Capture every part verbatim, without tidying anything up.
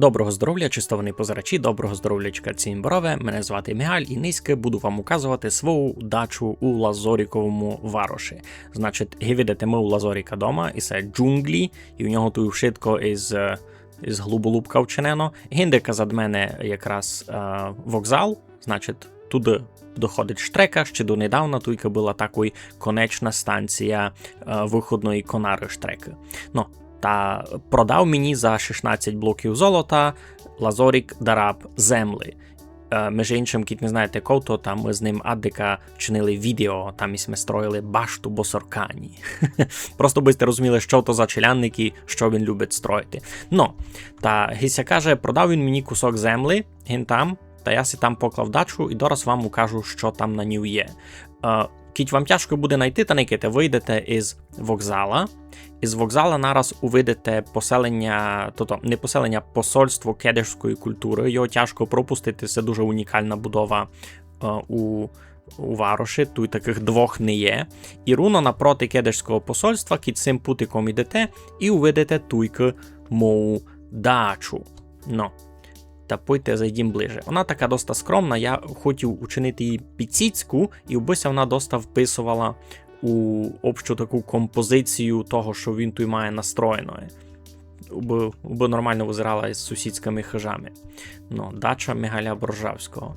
Доброго здоровля, честовані позирачі, доброго здоровлячка, цімборове. Мене звати Мігаль, і нынька буду вам указовати свою дачу у Лазоріковому вароші. Значить, ги видите, мы у Лазоріка дома, і се джунґлі, і у нього туй вшытко із, е, із глуболубка вчинено. Гинде казад мене якраз, е, вокзал, значить, туды доходить штрека, ще донедавна туйка была такой конечна станція, е, выходної конары штрекы. Но, та продав мені за шістнадцять блоків золота Лазорік дараб землі. Е, межи иншым, кидь не знаєте, ко то, та мы з ним аддика чинили відео, там і сьме строїли башту Босоркані. Просто бы сьте розуміли, што то за челядник і што він любить строїти. Но, та ги ся каже, продав він мені кусок землі, гин там, та я си там поклав дачу і дораз вам укажу, што там на ній є. Е, кидь вам тяжко буде найти, та никайте, выйдете із вокзала. Із вокзала нараз увидите поселеня, тото, не поселеня, посольство кедешської културы. Його тяжко пропустити, се дуже унікална будова, е, у, у вароші, туй такых двох не є. І руно напроти кедешського посольства, кидь сим путиком ідете, і увидите туйкы мою дачу. Но, та пойте зайдім ближе. Она така доста скромна, я хотів учинити її піціцьку, і бы ся она доста вписовала у общу таку композицію того, што він туй має настроєноє. Бы, бы нормално визирала із сусідськыми хыжами. Но, дача Мігаля Боржавського.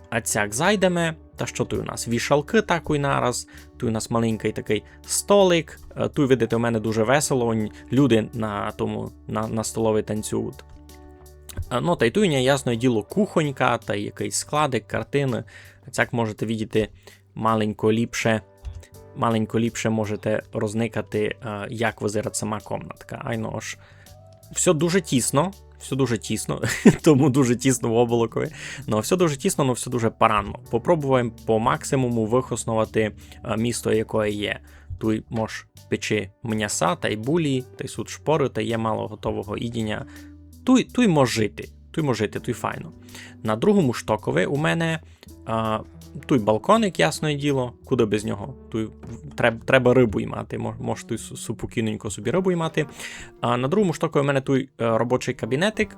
А цяк зайдеме. Та што туй у нас? Вішалкы такой нараз, туй у нас маленькый такый столик. Е, туй, видите, у мене дуже весело, он, люди на тому, на, на столовій танцюють. Е, но, та й туй у мене, ясне діло, кухонька, та й якыйсь складик, картины. Цяк можете видіти маленько ліпше, маленько ліпше можете розникати, е, як визирать сама комнатка. Айно ож, всьо дуже тісно, всьо дуже тісно, тому дуже тісно в облакові. Но, всьо дуже тісно, но всьо дуже паранно. Попробуєме по максимуму выхосновати, е, місто, якоє є. Туй мож печи мняса, та й булі, та й суть шпоры, та є мало готового їдіня. Туй, туй мож жити, туй мож жити, туй файно. На другому штокови у мене, а, туй балконик, ясне діло, куды без нього. Туй треб-, треба рыбу ймати, мож, мож туй су-, супокійненько собі рыбу ймати. А на другому штокови у мене туй, е, робочый кабінетик.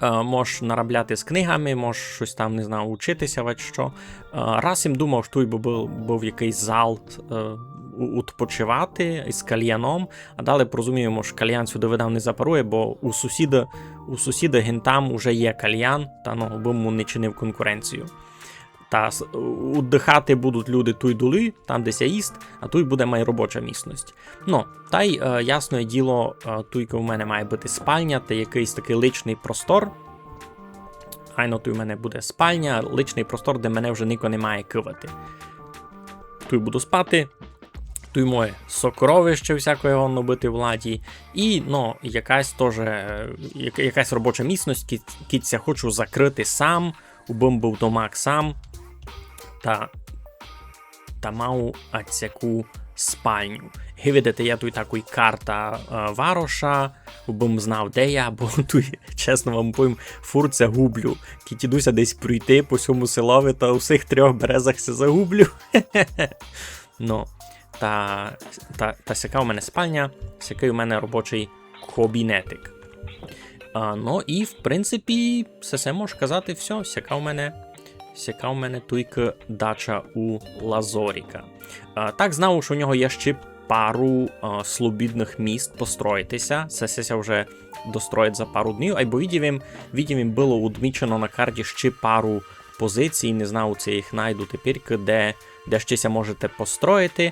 Е, мож наробляти з книгами, мож штось там, не знаю, учити ся, вать што. Е, раз им думав, што туй бы быв, быв якыйсь зал, е, у-, удпочивати із кальяном, а далі порозумів им, што кальян сюды, видав, не запарує, бо у сусіда, у сусіда гин там уже є кальян, та, но, бы му не чинив конкуренцію. Та с-, уддыхати будуть люди туй долі, там, де ся їсть, а туй буде май робоча місность. Но, та й, е, ясне діло, е, туйка у мене має быти спальня та якыйсь такый личный простор. Айно, туй у мене буде спальня, личный простор, де мене вже нико не має кывати. Туй буду спати, туй моє сокровище всякоє годно быти в ладі. І, но, якась тоже, е, як-, якась робоча місность, кидь, кидь ся хочу закрыти сам, убым быв домак сам, та, та мав ацяку спальню. Ги видите, є туй такой карта, е, вароша, убым знав, де я, бо туй, чесно вам повім, фурт ся гублю. Кидь іду ся десь пройти по сьому селови, та у сих трьох березах ся загублю. Но, та, та, та сяка у мене спальня, сякый у мене робочый кабінетик. А, но і, в принципі, всьо, всьо мож казати, всьо, сяка у мене, сяка у мене туйка дача у Лазоріка. А, так, знав, што у нього є ще пару, а, слобідных міст построїти ся. Се, се ся вже достроїть за пару днів, айбо видів им, видів им, было удмічено на карті ще пару позицій, не знав, ци їх найду тепер, де, де ще ся можете построїти.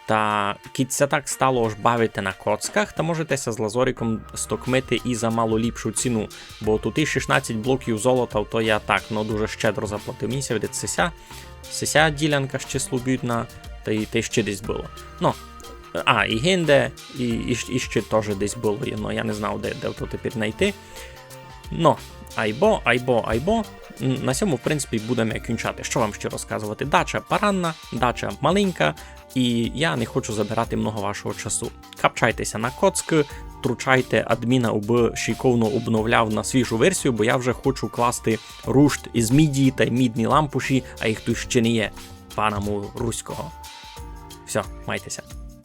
Та кидь ся так стало, ож бавите на коцках, та можете ся з Лазоріком стокмити і за мало ліпшу ціну, бо туй і шістнадцять блоків золота, то я так, но, дуже щедро заплатив. Мені ся видить, сися, сися ділянка ще слобідна, та й, та й ще десь было. Но, а, і гинде, і, і, і ще тоже десь было, но, я не знав, де, де то тепер найти. Но, айбо, айбо, айбо, м, на сьому, в принципі, будеме кінчати. Што вам ще розказовати? Дача паранна, дача маленька, і я не хочу забирати много вашого часу. Капчайте ся на коцкы, тручайте адміна, убы шиковно обновляв на свіжу версію, бо я вже хочу класти рушт із міді та й мідні лампуші, а їх туй ще не є, пана му руського. Всьо, майте ся.